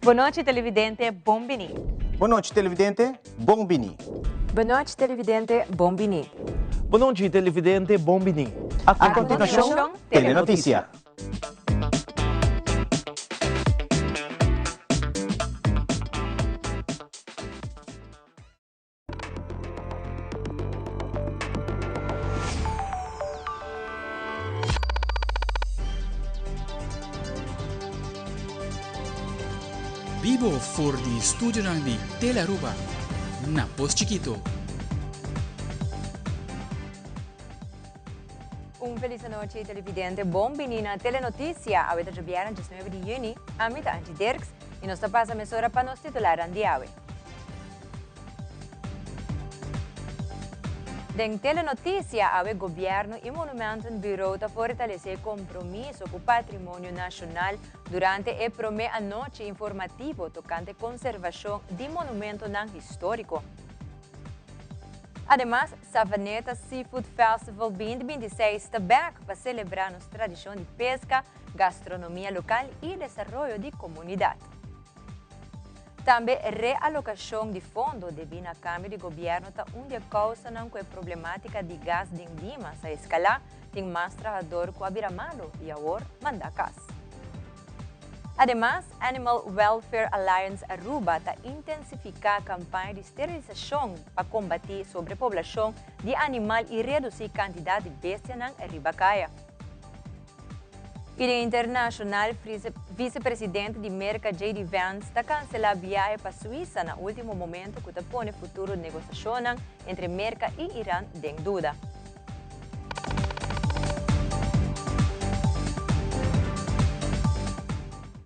Bon nochi televidente, bon bini. Bon nochi televidente, bon bini. Bon nochi televidente, bon bini. Bon nochi televidente, bon bini. A continuacion, Telenoticia. Bibo for di studionan di Telearuba na Pos Chikito. Un feliz anochi televidente, bon bini na Telenoticia. Awe ta djobièrnè 19 di juni. Ami ta Angie Dirks y nos ta pasa mesora pa nos titularnan di awe. Den Telenoticia awe Gobierno y Monumentenbureau ta fortalece compromiso cu patrimonio nacional durante e prome anochi informativo tocante conservacion di monumentonan historico. Ademas, Savaneta Seafood Festival 2026 ta bek pa celebra nos tradicion di pesca, gastronomia local y desaroyo di comunidad. Tambe realokashon di fondo debí na kambio di gobièrnu ta un di e kousanan ku e problematika di gas den Dimas a eskalá, tin mas trahador ku a bira malu i awor mandá kas. Ademas, Animal Welfare Alliance Aruba ta intensifiká kampaña di sterilisashon pa kombatí sobrepoblashon di animal i redusí kantidat di bestianan riba kaya. I den internashonal, Visepresidente di Merka JD Vance ta kanselá biahe pa Suisa na último momento ku ta pone futuro negosiashonnan entre Merka i Iran den duda.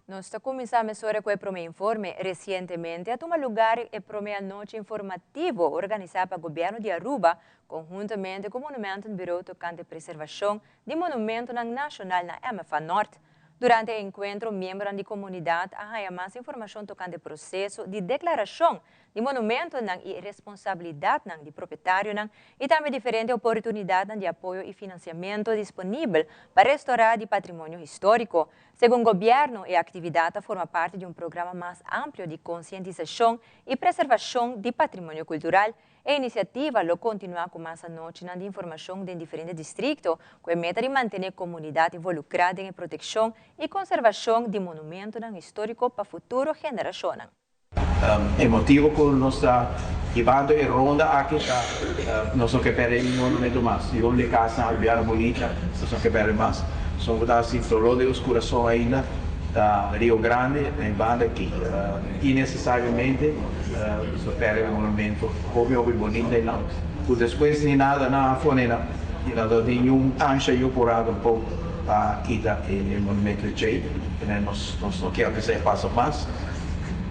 Nos ta kuminsá mesora ku e promé informe. Resientemente a tuma lugar e promé anochi informativo organisá pa Gobièrnu di Aruba konhuntamente ku Monumentenbureau tokante preservashon di monumentonan nashonal na MFA Nort. Durante e enkuentro miembronan di komunidat a haña mas informashon tokante proseso di deklarashon di monumentonan i responsabilidatnan di propietarionan i tambe diferente oportunidatnan di apoyo i finansiamentu disponibel pa restorá di patrimonio históriko. Segun gobièrnu e aktividat ta forma parti di un programa mas amplio di konsientisashon i preservashon di patrimonio kultural. E inisiativa lo kontinuá ku mas anochinan di informashon den diferente distrikto ku e meta di mantené komunidat involukrá den e protekshon i konservashon di monumentonan históriko pa futuro generashonnan. E motibu ku nos ta hibando e ronda aki ta nos no ke pèrdè ningun monumento mas. Ningun di e kasnan Albiano Bunita nos no ke pèrdè mas. Esun ku ta hasi doló den nos kurason ainda ta Rio Grande na e banda aki. Inesesariamente nos a perde un monumento hopi hopi bonita einan ku despues ni nada nan a pone nan i nan no tin niun ansha yu purá tampoco pa kita e monumento djei. Nos no kier ku esei pasa mas.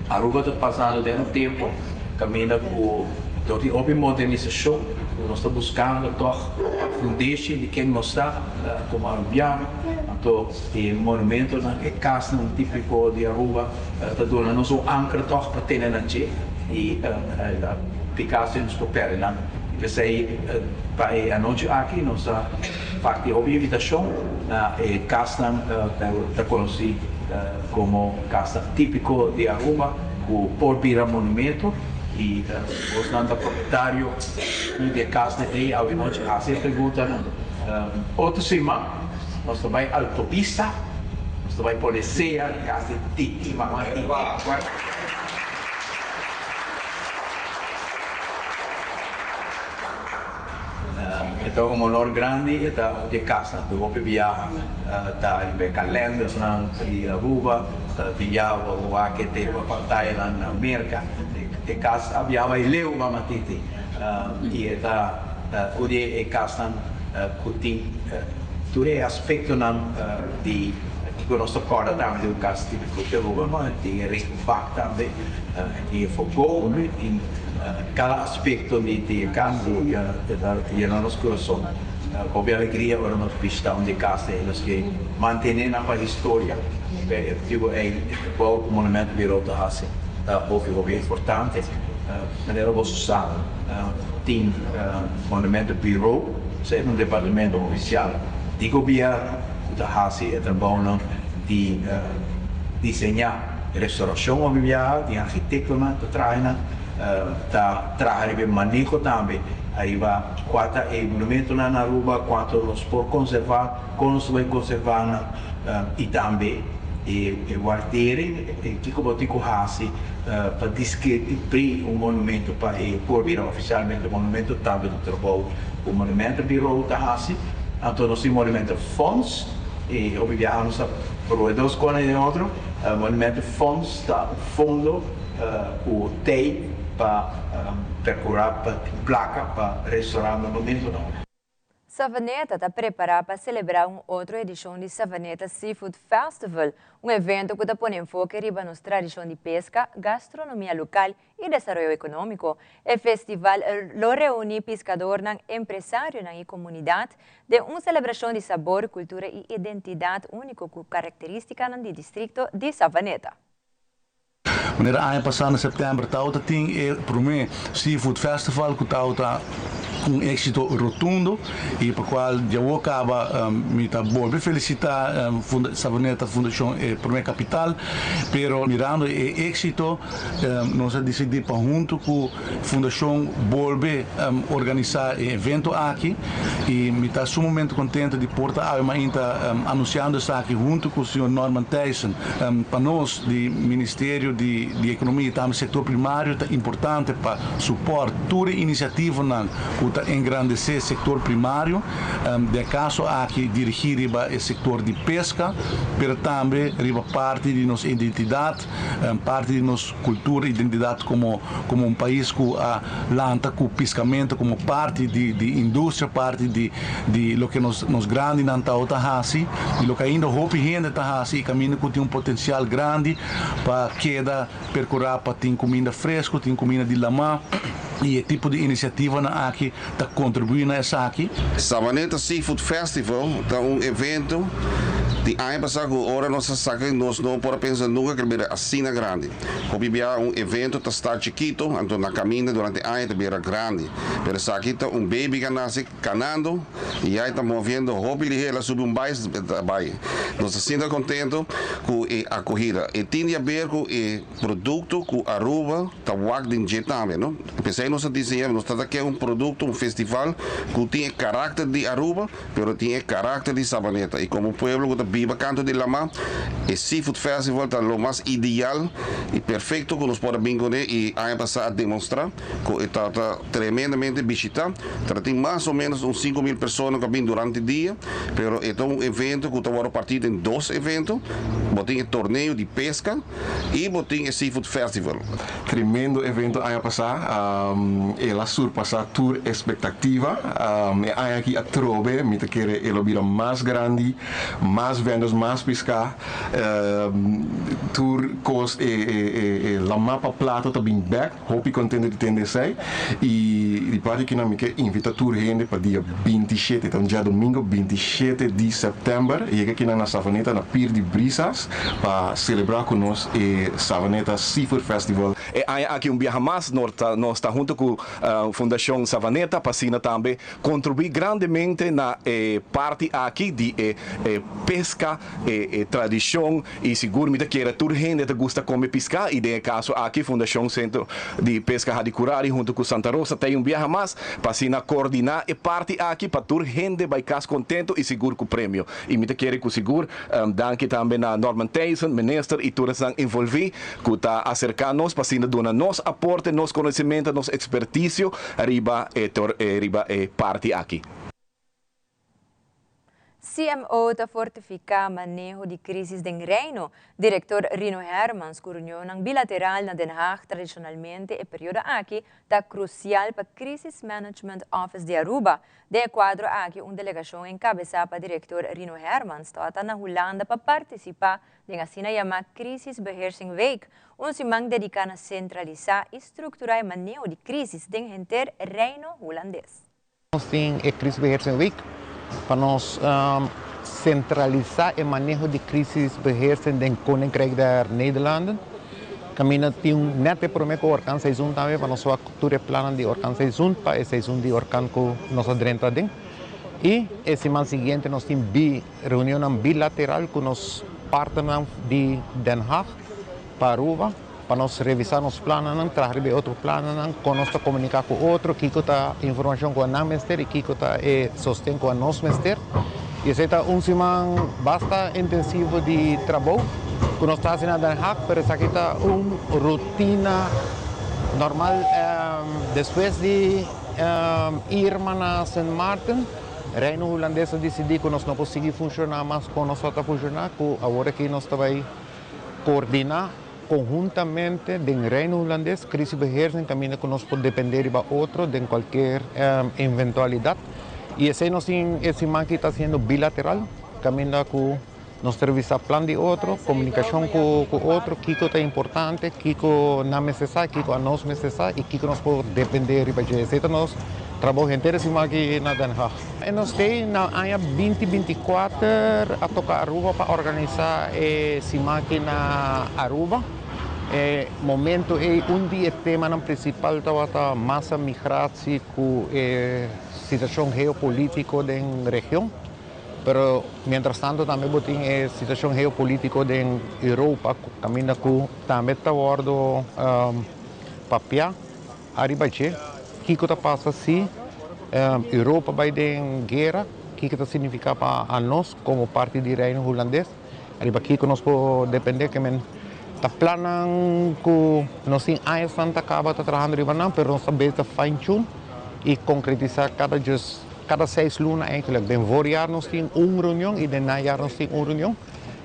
Aruba ta pasando den un tempo kaminda ku no tin hopi modernisashon ku nos ta buskando tòg fundeshi di ken nos ta komo arubiano. Anto e monumentonan, e kasnan típiko di Aruba ta duna nos un anker tòg pa tene nan dje i Picasso nos por pèrdè nan. I p'esei pa e anochi aki nos a parti hopi invitashon na e kasnan ku ta konosí komo kasnan típiko di Aruba ku por bira monumento i bosnan ta propietario di e kasnan ei awe nochi hasi e preguntanan. Otro siman nos ta bai Altopista. Nos ta bai pone sea cas di Titi, Mama Titi. E ta un honor grandi, e ta un di e casnan cu hopi biaha ta riba e calendersnan di Aruba, ta biaha wak e te pantayanan na Merca. E cas a biaha bai leu, Mama Titi, y e ta un di e casnan cu tin tur e aspectonan di kiko nos ta kòrda tambe di un kas típiko di Aruba, no? Tin e regenvak tambe, tin e fogon, tin kada aspekto di e kas ta yena nos kurason hopi alegria ora nos bishita un di e kasnan i nos ke mantené nan pa historia. E motibu ei e trabou ku Monumento Bureau ta hasi ta hopi hopi importante. Manera boso sa tin Monumento Bureau, esei ta un departamento ofisial di gobièrnu ku ta hasi e trabounan di diseñá. restaurashon hopi biaha, tin arkitektonan ta traha nan, ta traha riba e maneho tambe ariba kua ta e monumentonan na Aruba, kuantu nos por konservá, kon nos ta bai konservá nan i tambe e waardering, kiko bo tin ku hasi pa diskri un monumento pa e por bira ofisialmente monumento, tambe ta trabou ku Monumentenbureau ta hasi. Anto nos tin Monumentenfonds i hopi biaha nos ta probe dos kos den otro. Monumentenfonds ta un fondo ku tei pa perkurá pa tin plaka pa restorá monumentonan. Savaneta ta prepara pa celebra un otro edicion di Savaneta Seafood Festival, un evento cu ta pone enfoke riba nos tradicion di pesca, gastronomia local y desaroyo economico. E festival lo reuni piscadornan, empresarionan y comunidad den un celebracion di sabor, cultura y identidad unico cu caracteristicanan di districto di Savaneta. Manera aña pasa na september tawata tin e prome Seafood Festival cu tawata un exito rotundo y pa cual djawo caba mi ta bolbe felicita Savaneta Fundacion e Prome Capital, pero mirando e exito nos a dicidi pa hunto cu Fundacion bolbe organisa e evento aki y mi ta sumamente contento di por ta awe mainta anunciando esaki hunto cu señor Norman Thijssen. Pa nos di Ministerio di di Economia y tambe sector primario ta importante pa support tur e iniciativanan cu ta engrandece sector primario, den e caso aki dirigi riba e sector di pesca, pero tambe riba parti di nos identidad, parti di nos cultura, identidad como como un pais cu a lanta cu piscamento como parti di di industria, parti di di loke nos nos grandinan tawata haci y loke ainda hopi hende ta haci y caminda cu tin un potencial grandi pa keda percura pa tin cuminda fresco, tin cuminda di lama y e tipo di iniciativanan aki ta contribui na esaki. Savaneta Seafood Festival ta un evento di aña pasa cu ora nos a saca nos no por a pensa nunca cu el bira asina grandi. Hopi bia un evento ta start chikito anto na caminda durante aña ta bira grandi. Pero esaki ta un baby cu a nace canando y ya e ta moviendo hopi lihe el a subi un bais e ta bay. Nos ta sinta contento cu e acogida. E tin di haber cu e producto cu Aruba ta wak den dje tambe no. P'esei nos a diseña nos ta ta ke un producto un festival cu tin e caracter di Aruba pero tin e caracter di Sabaneta y como pueblo cu ta biba canto di lama e Seafood Festival ta lo mas ideal y perfecto cu nos por a bin cune y aña pasa a demonstra cu e ta ta tremendamente bishita. Ta tin mas o menos un 5000 persona cu a bin durante dia pero e ta un evento cu ta wordo parti den dos evento. Bo tin e torneo di pesca y bo tin e Seafood Festival. Tremendo evento aña pasá. El a surpasá tur espektativa. E aña aki atrobe mi ta kere e lo bira mas grandi, mas vendors, mas piská. Tur kos e lamá pa plato ta bin bèk. Hopi kontento di tende esei. I di parti kinan mi ke invitá tur hende pa dia 27, ta un djadomingo 27 di sèptèmber, yega kinan na Savaneta na Pier di Brisas pa selebrá ku nos e Savaneta Seafood Festival. E aña aki un biaha mas nos ta hunto ku Fundashon Savaneta pa asina tambe kontribuí grandemente na e parti aki di e peska, e tradishon i sigur mi ta kere tur hende ta gusta kome piská i den e kaso aki Fundashon Sentro di Peska Hadicurari hunto ku Santa Rosa ta ei un biaha mas pa asina koordiná e parti aki pa tur hende bai kas kontento i sigur ku premio. I mi ta kere ku sigur danki tambe na Norman Thijssen, minister i tur esnan envolví ku ta aserká nos pa asina duna nos aporte, nos konosementu, nos ekspertisio riba e riba e parti aki. CMO ta fortifica maneho di crisis den Reino. Director Rino Hermans, cu reunion bilateral na Den Haag tradicionalmente e periodo aki ta crucial pa Crisis Management Office di Aruba. Den e cuadro aki un delegacion encabesa pa director Rino Hermans ta na Hulanda pa participa den asina yama Crisisbeheersing Week, un siman dedica na centralisa y structura e maneho di crisis den henter Reino Hulandes. Nos tin e Crisisbeheersing Week pa nos centralisa e maneho di crisisbeheersing den Koninkrijk der Nederlanden. Caminda tin net e prome cu orkaan seizoen tambe pa nos tur e plannen di orkaan seizoen pa e seizoen di orkaan cu nos a drenta den. Y e siman siguiente nos tin reunion bilateral cu nos partner di Den Haag. pa Aruba pa nos revisa nos plannan, traha riba e otro plannan, con nos ta comunica cu otro, kico ta informacion cu nan mester y kico ta e sosten cu nos mester. Y esey ta un siman basta intensivo di trabou cu nos ta haci na Den Haag, pero esaki ta un rutina normal. Despues di Irma na Sint Maarten, Reino Hulandes a dicidi cu nos no por sigui funciona mas con nos ta funciona, cu awor aki nos ta bay coordina conhuntamente den Reino Hulandes crisisbeheersing caminda cu nos por depende riba otro den cualkier eventualidad. Y esey nos tin e siman aki ta haciendo bilateral caminda cu nos ta revisa plan di otro, comunicacion cu otro, kico ta importante, kico nan mester sa, kico anos mester sa y kico nos por depende riba dje. Esey ta nos trabou henter e siman aki na Den Haag. E nos tei na aña binti binti kuater a toca Aruba pa organisa e siman aki na Aruba. E momento ei un di e temanan principal tabata masa migratie cu e situacion geopolitico den region. Pero mientras tanto tambe bo tin e situacion geopolitico den Europa caminda cu tambe ta wordo papia ariba dje. Kico ta pasa si Europa bay den guera? Kico ta significa pa anos como parti di Reino Hulandes? Ariba kico nos por depende? Ke men ta plannan cu nos tin añasnan ta caba ta trahando riba nan, pero nos ta bezig ta fine tune y concretisa cada djes cada seis luna eigenlijk. Den voorjaar nos tin un reunion y den najaar nos tin un reunion.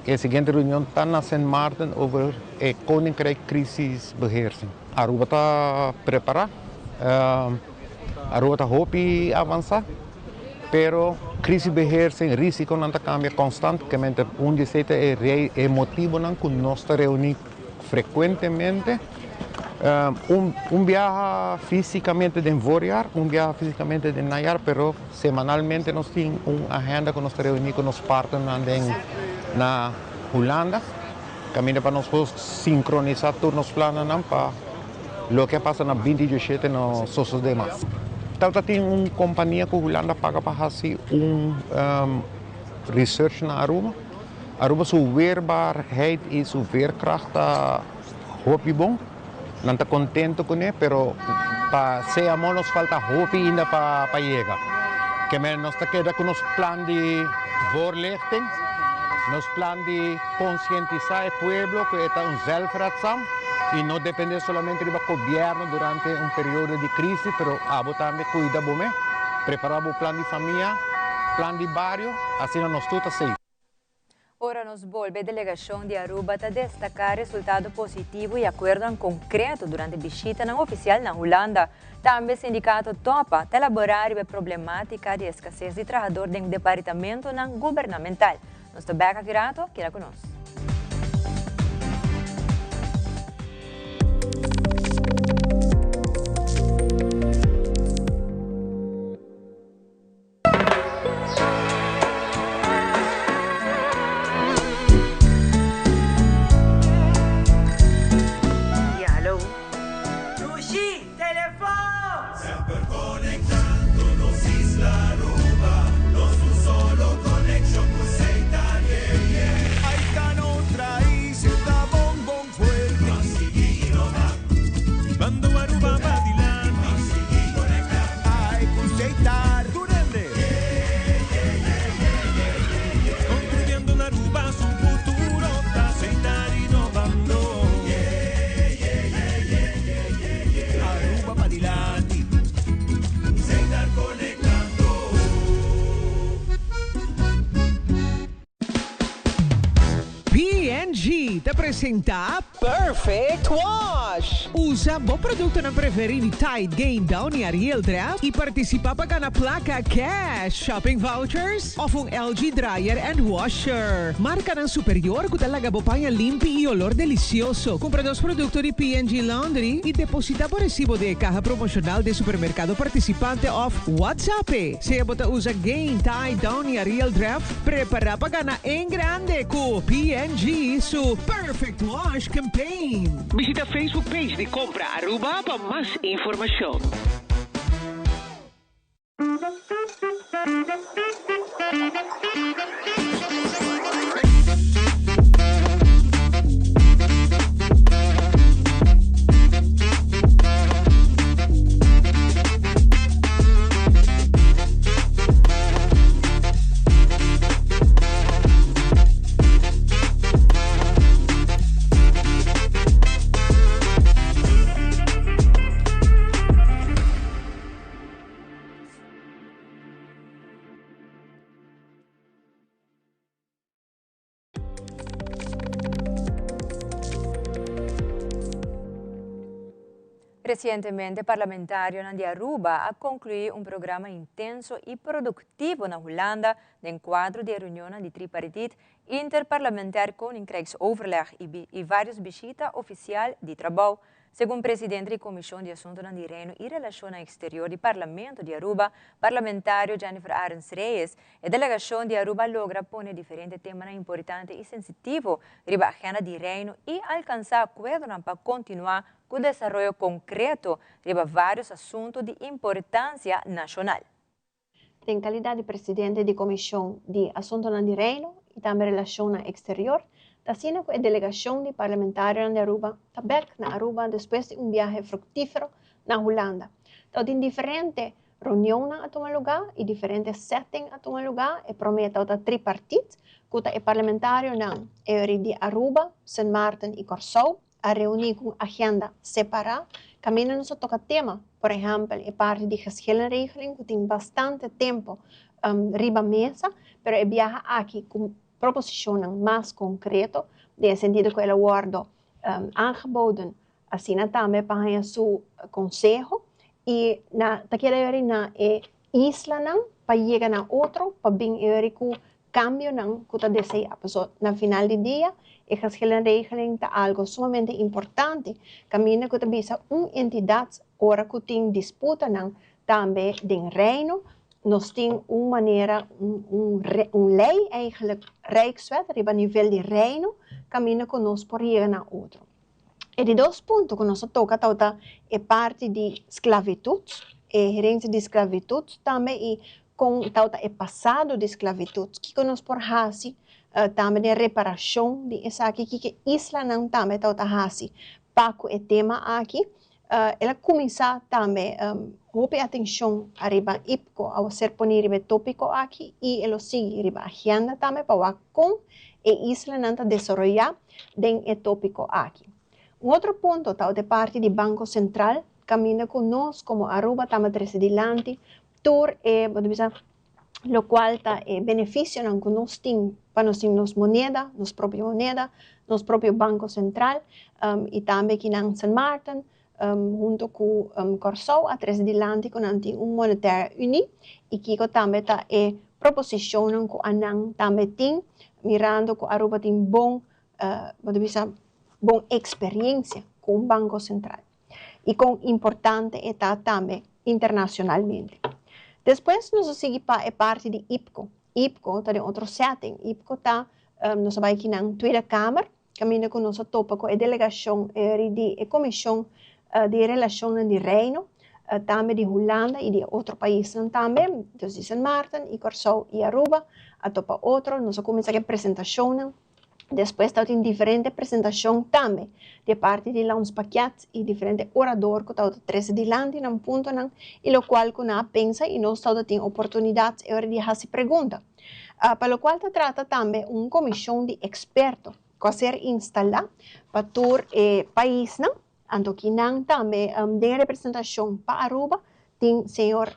E siguiente reunion ta na Sint Maarten over e Koninkrijk Crisisbeheersing. Aruba ta prepara, Aruba ta hopi avansa, pero crisisbeheersing, risiconan ta cambia constantemente. Un di esey ta e motibonan cu nos ta reuni frecuentemente. Un biaha fisicamente den voorjaar, un biaha fisicamente den najaar, pero semanalmente nos tin un agenda cu nos ta reuni cu nos partnernan den na Hulanda. Caminda pa nos por sincronisa tur nos plannan pa loke a pasa na binti diecisiete no sosode mas. Tabata tin un compania cu Hulanda paga pa haci un research na Aruba. Aruba su weerbaarheid y su veerkracht ta hopi bon. Nan ta contento cune, pero pa sea amor nos falta hopi inda pa yega. Keme nos ta keda cu nos plan di voorlichting, nos plan di concientisa e pueblo cu e ta un zelfredzaam y no depende solamente riba gobierno durante un periodo di crisis, pero abo tambe cuida bo mes, prepara bo plan di famia, plan di bario, asina nos tur ta safe. Ora nos bolbe, delegacion di Aruba ta destaca resultado positivo y acuerdonan concreto durante bishitanan oficial na Hulanda. Tambe sindicato Topa ta elabora riba e problematica di escasez di trahador den departamentonan gubernamental. Nos ta bek aki rato, keda cu nos. Ja, hallo. Dushi, telefon! Semper conectando nos isla Aruba, nos un solo conexion cu Seitar, yeah, yeah. Ahí ta nos raiz, ta bon bon fuerte. Ban sigui innova. Bando Aruba pa dilanti. Ban sigui conecta. Ay cu Seitar. Tur hende. Construyendo un Aruba su futuro ta Seitar innovando. Aruba pa dilanti. Seitar conectando. P&G ta presenta Perfect Wash! Usa bo productonan preferi di Tide, Gain, Downy, Ariel, Dreft y participa pa gana placa cash, shopping vouchers of un LG dryer and washer. Marcanan superior cu ta laga bo paña limpi y olor delicioso. Cumpra dos producto di P&G Laundry y deposita bo recibo den e caha promocional den supermercado participante of WhatsApp e. Sea bo ta usa Gain, Tide, Downy, Ariel, Dreft, Prepara pa gana en grande cu P&G su Perfect Wash Campaign. Bishita Facebook page di Compra Aruba pa mas informacion. Recientemente, parlamentarionan di Aruba a conclui un programa intenso y productivo na Hulanda den cuadro di reunion di tripartiet interparlementair Koninkrijksoverleg y varios bishita oficial di trabou. Segun presidente di Comision di Asuntonan di Reino y Relacion Exterior di Parlamento di Aruba, parlamentario Jennifer Arends Reyes, e delegacion di Aruba a logra pone diferente tema importante y sensitivo riba agenda di Reino y alcansa acuerdo pa continua cu desaroyo concreto riba varios asunto di importancia nacional. Den calidad di presidente di Comision di Asuntonan di Reino y tambe Relacion Exterior, ta asina cu e delegacion di parlamentario di Aruba ta bek na Aruba despues di un biahe fructifero na Hulanda. Anto, tin diferente reunion a tuma luga y diferente setting a tuma luga. E prome ta tripartiet, cu e parlamentarionan di Aruba, Sint Maarten y Corsou a reuni cu agenda separa, caminda nos a toca tema, por ehempel, e parti di geschillenregeling, cu tin bastante tempo riba mesa, pero e biaha aki cu proposicion mas concreto, den sentido cu el a wordo aangeboden, asina tambe pa su conseho, y nan ta kere na e islanan pa yega na otro, pa bin cu cambionan cu ta desea. So, na final di dia, e geschillenregeling ta algo sumamente importante. Caminda cu ta bisa un entidad ora cu tin disputanan tambe den Reino, nos tin un manera, un ley eigenlijk, Rijkswet, riba nivel di Reino, caminda cu nos por yega na otro. E di dos punto cu nos a toca ta e parti di sclavitud, e herencia di sclavitud tambe y cu ta e pasado di sclavitud, cu nos por hasi tambe di reparacion di esaki, cu islanan tambe ta hasi pa e tema aki. El a cuminsa tambe hopi atencion ariba IPCO a ser poni riba topico aki y el a sigui riba agenda tambe pa con e islanan ta desaroya den e topico aki. Un otro punto ta di parti di Banco Central, caminda cu nos como Aruba ta trece dilanti, tur e, bisa, locual ta e beneficionan cu nos tin pa nos tin nos moneda, nos propio moneda, nos propio Banco Central y tambe aki na Sint Maarten, hunto cu Corsou, a trece dilanti cu nan tin un monetaire unie y cu tambe ta e proposicion cu nan tambe tin, mirando cu Aruba tin bon, bisa, bon experiencia cu un Banco Central y con importante ta tambe internacionalmente. Despues nos a sigui pa e parti di IPCO. IPCO ta den otro setting. IPCO ta, nos a bay aki na Tweede Kamer, caminda cu nos a topa cu e delegacion di e Comision di Relacion di Reino, tambe di Hulanda y di otro pais tambe, dus di Sint Maarten y Corsou y Aruba, a topa otro, nos a cuminsa cu presentacion. Despues tin diferente presentacion tambe di parti di Landspakket y diferente orador cu ta trece dilanti nan puntonan y locual cu nan a pensa y nos tin oportunidad di haci pregunta. Pa locual ta trata tambe un comision di experto cu a ser instala pa tur e paisnan, anto akinan tambe den representacion pa Aruba tin señor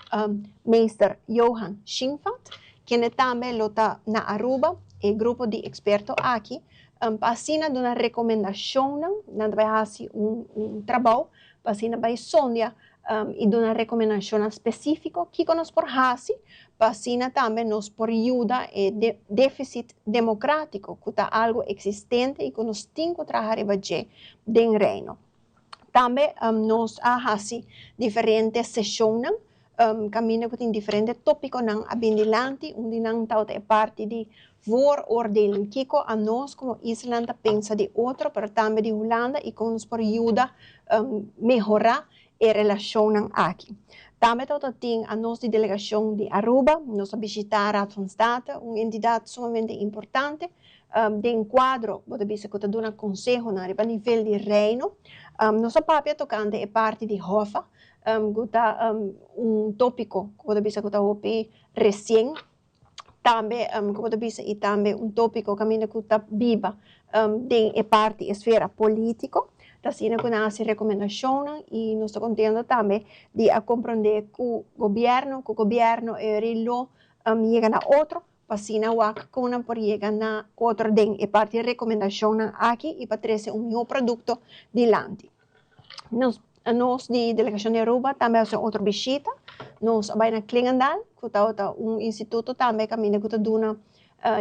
Meester Johan Schinvat, kende tambe lo ta na Aruba, e grupo di experto aki, pa asina duna recomendacion, nan bay haci un trabou, pa asina bay sondia y duna recomendacion specifico cu nos por hasi, pa asina tambe nos por yuda e deficit democratico, cu ta algo existente y cu nos tin cu traha den Reino. Tambe nos a hasi diferente sesion, caminda cu tin diferente topiconan a bin dilanti, unda nan ta e parti di vooroordelen, kico nos como isla ta pensa di otro, pero tambe di Hulanda y con nos por yuda mehora e relacion aki. Tambe tin nos di delegacion di Aruba, nos a bishita Raad van State, un entidad sumamente importante, den cuadro, bo ta bisa cu ta duna conseho na nivel di Reino. Nos a papia tocante e parti di HOFA, cu ta un topico, cu bo ta bisa cu ta hopi recien, tambe, con bo ta bisa, y tambe un topico caminda cu ta biba den e parti esfera politico. Ta asina cu nan a haci recomendacion y nos ta contento tambe di a comprende cu gobierno lo yega na otro, pa asina wak con por yega na otro den e parti recomendacion aki y pa trece un miho producto dilanti. Nos Nos di Delegacion di Aruba tambe a haci un otro bishita. Nos a bay na Klingendaal, cu tabata un instituto tambe caminda cu ta duna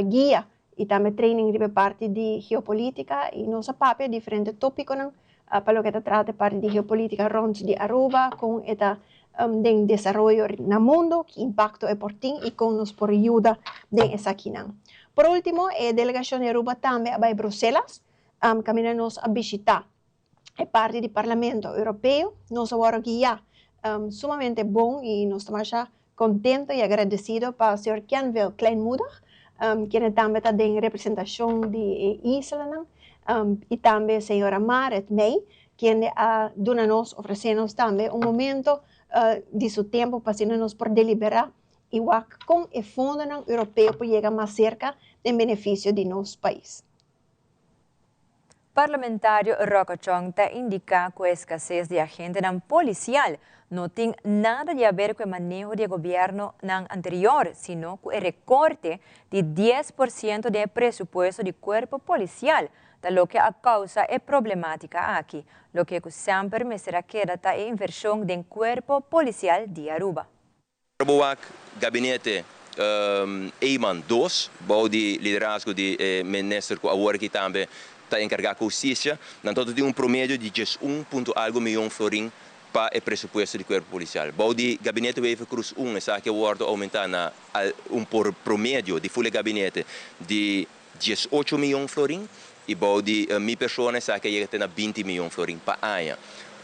guia y tambe training riba e parti di geopolitica y nos a papia diferente topiconan pa loke ta trata e parti di geopolitica rond di Aruba, con e ta den desaroyo na mundo, ki impacto e por tin y con nos por yuda den esakinan. Por ultimo, e delegacion di Aruba tambe a bay Bruselas, caminda nos a bishita e parti di Parlamento Europeo. Nos a wòrdu guiá sumamente bon i nos ta masha kontento i agradesido pa señor Kenville Kleinmoedig, kende tambe ta den representashon di e islanan, i tambe señora Marit Meij, kende a duna nos, ofresé nos tambe un momento di su tempu pa asina nos por deliberá i wak kon e fondonan europeo por yega mas serka den benefisio di nos pais. Parlamentario Rocco Tjong ta indica cu e escasez di agentenan policial no tin nada di haber cu e maneho di e gobiernonan anterior, sino cu e recorte di 10% den e presupuesto di cuerpo policial ta loke a causa e problematica aki. Loke cu semper mester a keda ta e inversion den cuerpo policial di Aruba. Bo wak gabinete Eman dos, bou di liderazgo di e minister ku awor aki tambe ta enkargá ku hustisia, nan tabata tin un promedio di 11 punto algu miyon florin pa e presupuesto di kuerpo polisial. Bou di gabinete Wever-Croes un esaki a wòrdu oumentá na un por promedio di ful e gabinete di 18 miyon florin i bou di mi persona esaki a yega te na 20 miyon florin pa aña.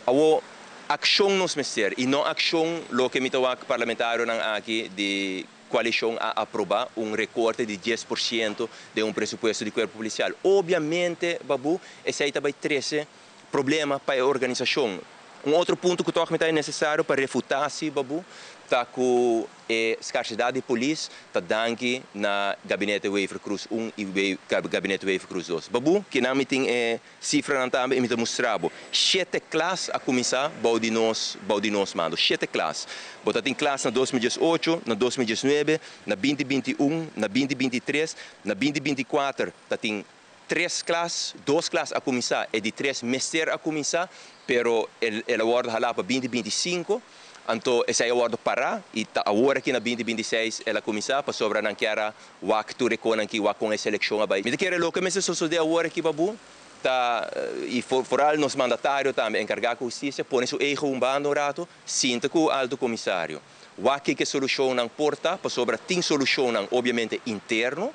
Awor, akshon nos mester i no akshon loke mi ta wak parlamentarionan aki di koalishon a aprobá, un rekorte di 10% den un presupuesto di kuerpo polisial. Obiamente, Babu, esei ta bai trese problema pa e organisashon. Un otro punto ku tòg mi ta nesesario pa refutá si, Babu, ta ku e skarsedat di polis ta danki na Gabinete Wever-Croes un i Gabinete Wever-Croes dos. Babu, kinan mi tin e sifranan tambe i mi ta mustra bo. Shete klas a kuminsá bou di nos bou di nos mando. Shete klas. Bo ta tin klas na 2018, na 2019, na 2021, na 2023, na 2024 ta tin Tres klas, dos klas a kuminsá, e di tres mester a kuminsá, pero el el a wòrdu halá pa 2025, anto esei a wòrdu pará i ta awor aki na 2026 el a kuminsá pasobra nan kier a wak tur e konan aki, wak kon e selekshon a bai. Mi ta kere loke mester sosodé awor aki pa bo ta i foral nos mandatario tambe enkargá ku hustisia pone su ego un banda un rato, sinta ku alto komisario, wak kiko e solushonnan por ta pasobra tin solushonnan obiamente interno,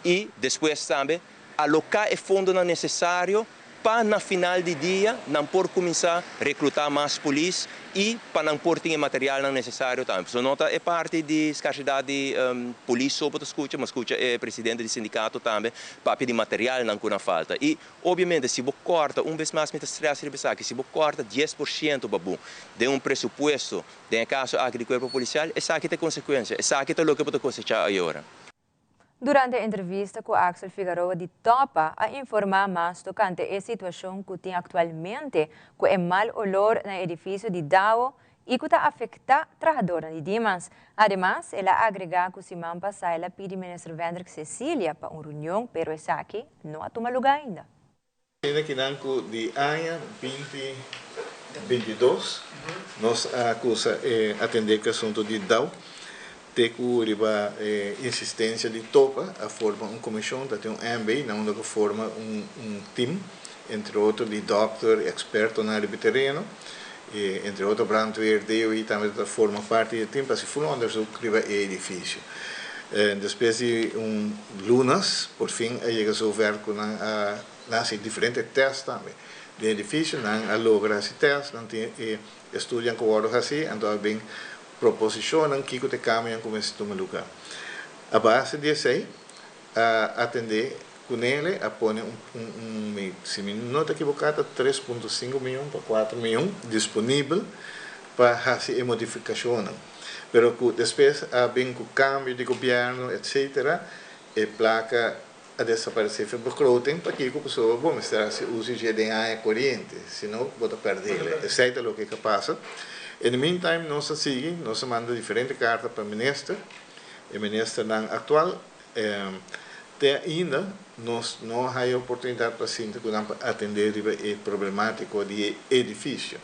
i despues tambe aloká e fondonan nesesario pa na final di dia nan por kuminsá reklutá mas polis i pa nan por tin e materialnan nesesario tambe. Pasobra no ta e parti di skarsidat di polis so bo ta skucha, bo skucha e presidente di sindikato tambe papia di materialnan ku nan falta. I obiamente si bo kòrta, un bes mas mi ta strès riba esaki, si bo kòrta 10% babu den un presupuesto, den e kaso aki di kuerpo polisial, esaki ta e konsekuensia, esaki ta loke bo ta kosechá ayora. Durante e entrevista ku Axel Figaroa di Topa a informá mas tokante e situashon ku tin aktualmente ku e mal olor na e edifisio di Dao i ku ta afektá trahadornan di Dimas. Ademas, el a agregá ku siman pasá el a pidi Minister Wendrick Cecilia pa un reunion pero esaki no a tuma lugá ainda. Asina kinan ku di aña 2022 nos a kusa atendé ku e asuntu di dao te ku riba e insistensia di topa a forma un komishon, ta tin un MB na unda ku forma un tim entre otro di dòkter, ekspertonan riba e tereno, entre otro brandweer, DOI tambe ta forma parti di e tim pa hasi ful onderzoek riba e edifisio. Despues di un lunas por fin a yega zover ku nan a nan hasi diferente tèst tambe den edifisio. Nan a logra hasi tèst, nan tin e estudionan ku wòrdu hasi, anto a bin proposishonnan kiko ta e kambionan ku mester tuma lugá. A base di esei a atendé kunele, a pone un un si mi no ta ekiboká ta 3.5 mion pa 4 mion disponibel pa hasi e modifikashonnan. Pero ku despues a bin ku kambio di gobièrnu etsetera e plaka a desaparesé for begroting pakiko pasobra bo mester hasi uso dje den aña koriente sino bo ta pèrdele. Esei ta loke ka pasa. In the meantime nos a sigui, nos a manda diferente karta pa minister, e ministernan aktual te ainda nos no haya oportunidat pa sinta ku nan pa atendé riba e problemátiko di e edifisio.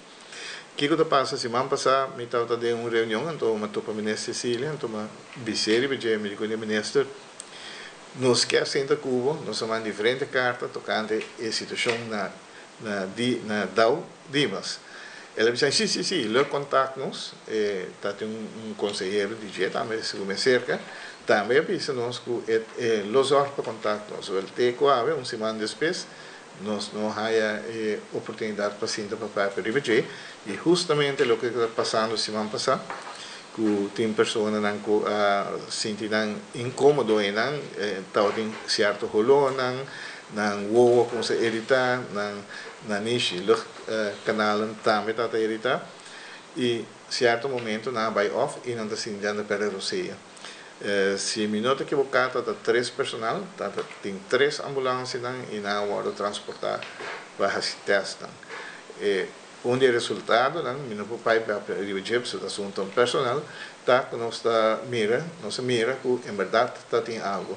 Kiko ta pasa? Siman pasá mi tabata den un reunion anto mi a topa Minister Cecilia anto mi a bis'é riba dje, mi di ku e Minister, nos kier sinta ku bo, nos a manda diferente karta tokante e situashon na na di na Dau Dimas. El a bisa, si si si, lo kontak nos, e ta tin un konsehero di dje tambe segun mi a serka, tambe a bisa nos ku e lo zòrg pa kontak nos. Wèl te ku awe un siman despues Nos no haya e oportunidad pa sinta pa papia riba dje y hustamente loke ta pasando siman pasa cu tin personanan cu a sinti nan incomodo eynan, tabatin cierto holornan, nan wowo a cuminsa irita, nan nanishi, luchtkanalen tambe tabata irita y cierto momento nan a bay off y nan ta sinti nan ta perde rosea. Si mi no ta ekiboká ta ta tres personal, ta ta tin tres ambulansianan i nan a wòrdu transportá pa hasi tèstnan. E un di e resultadonan, mi no por pai papia riba dje pasobra ta asuntu personal, ta ku nos ta mira, nos a mira ku en bèrdat ta tin algu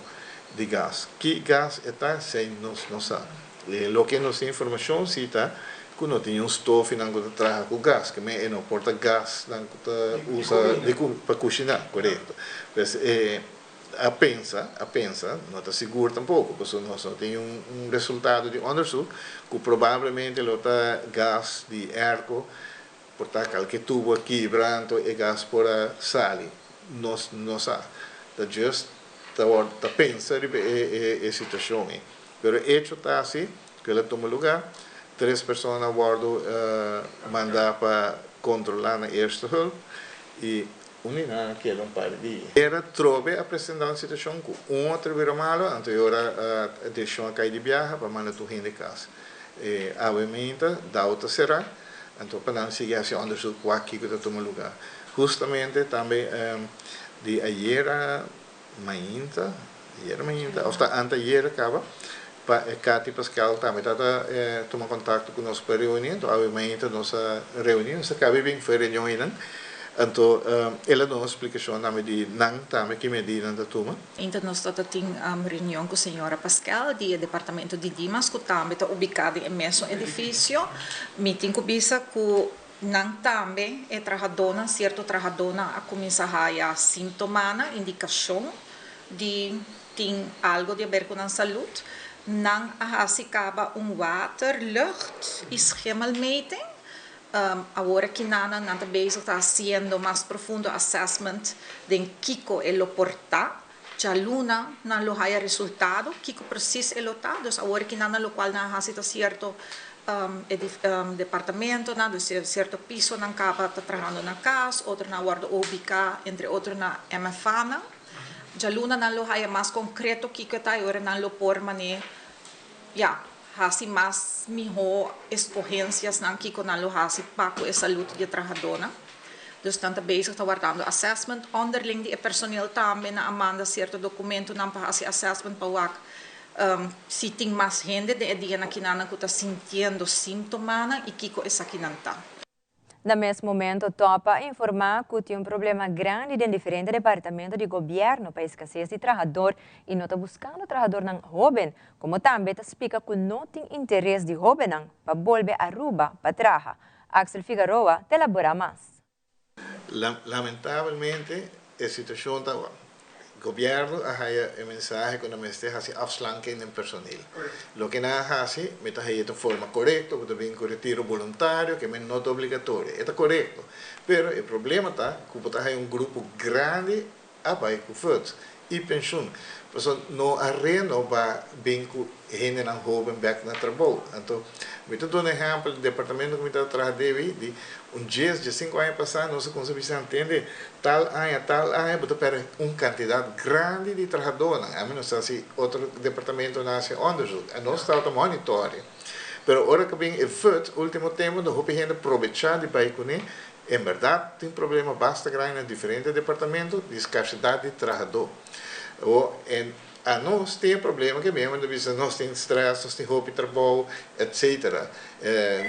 di gas. Ki gas e ta esei nos no sa. E loke nos tin informashon si ta ku no tin un stofinan ku ta traha ku gas, ke men e no por ta gasnan ku ta usa di pa kushiná, korekto. Pues e a pensa, a pensa, no ta sigur tampoko, pasobra nos no tin un un resultado di onderzoek ku probablemente lo ta gas di airco, por ta kalke tubo a kibra anto e gas por a sali. Nos no sa. Ta just ta wòrdu ta pensa riba e e situashon ei. Pero hecho ta asi cu el a tuma lugar, tres persona a wordo manda pa controla na eerste hulp y un di nan a keda un par di dia. Era trobe a presenta un situacion cu un otro bira malo, anto e ora direccion a cay di biaha pa manda tur hende cas. E awe meinta dao ta cera, anto pa nan sigui haci onderzoek wak kico ta tuma lugar. Hustamente tambe di ayera mainta, ayera mainta, of ta anteayera caba, pa e Cathy Pascal tambe tata tuma contacto cu nos pa reuni, anto awe mainta nos a reuni, nos a caba bin for e reunion einan, anto el a duna un splicacion tambe di nan tambe ki medidanan ta tuma. Mainta nos tata tin reunion cu señora Pascal di e departamento di Dimas cu tambe ta ubica den e mesun edificio, mi tin cu bisa cu Nan tambe, e trahadónan, sierto trahadónan a kuminsá haya síntomanan, indikashon di tin algo di haber ku nan salud. Nan a hasi kaba un water, lucht i schimmelmeting. Awor aki nan nan ta bezig ta hasiendo mas profundo assessment den kiko e lo por ta. Djaluna nan lo haya resultado kiko precies e lo ta, dus awor ki nan na locual nan a haci ta cierto departamentonan, dus cierto pisonan caba ta trahando na cas, otronan a wordo ubica entre otro na MFAnan. Djaluna nan lo haya mas concreto kiko e ta y ora nan lo por mane ya haci mas miho escogenciasnan kiko nan lo haci pa cu e salud di e trahadonan. Dus nan ta bezig ta wardando assessment onderling di e personeel tambe. Nan a manda cierto documentonan pa haci assessment pa wak si tin mas hende den e dianan kinanan cu ta sintiendo sintomanan y kico esakinan ta. Na mes momento Top a informa cu tin un problema grandi den diferente departamento di gobierno pa escasez di trahador y no ta buscando trahadornan hoben, como tambe ta splica cu no tin interes di hobennan pa bolbe Aruba pa traha. Axel Figaroa ta elabora mas. Lamentabelmente e situacion ta awor. Gobierno a haya e mensahe cu nan mester haci afslanking den personeel. Loke nan a haci, mi ta haya ta forma corecto, cu ta bin cu retiro boluntario, ke men no ta obligatorio. E ta corecto. Pero e problema ta cu bo ta haya un grupo grandi a bai ku FUD i penshun. Pasobra no a renoba bin ku hendenan hoben bek na trabou. Anto mi ta duna ehèmpel di departamento ku mi ta traha debi di un dies, diesinku aña pasá nos a kumsa bisa nan tende tal aña, tal aña bo ta pèrdè un kantidat grandi di trahadónan. Ami no sa si otro departamentonan a hasi onderzoek. Nos tabata monitoria. Pero ora ku bin e FUD ultimo tempu no hopi hende probechá di bai kuné. En berdad tin problema basta grandi na diferente departamento di scarsedad di trahadó. O en anos tin e problema ke mi ta bisa nos tin stress, nos tin hopi trabou, etc.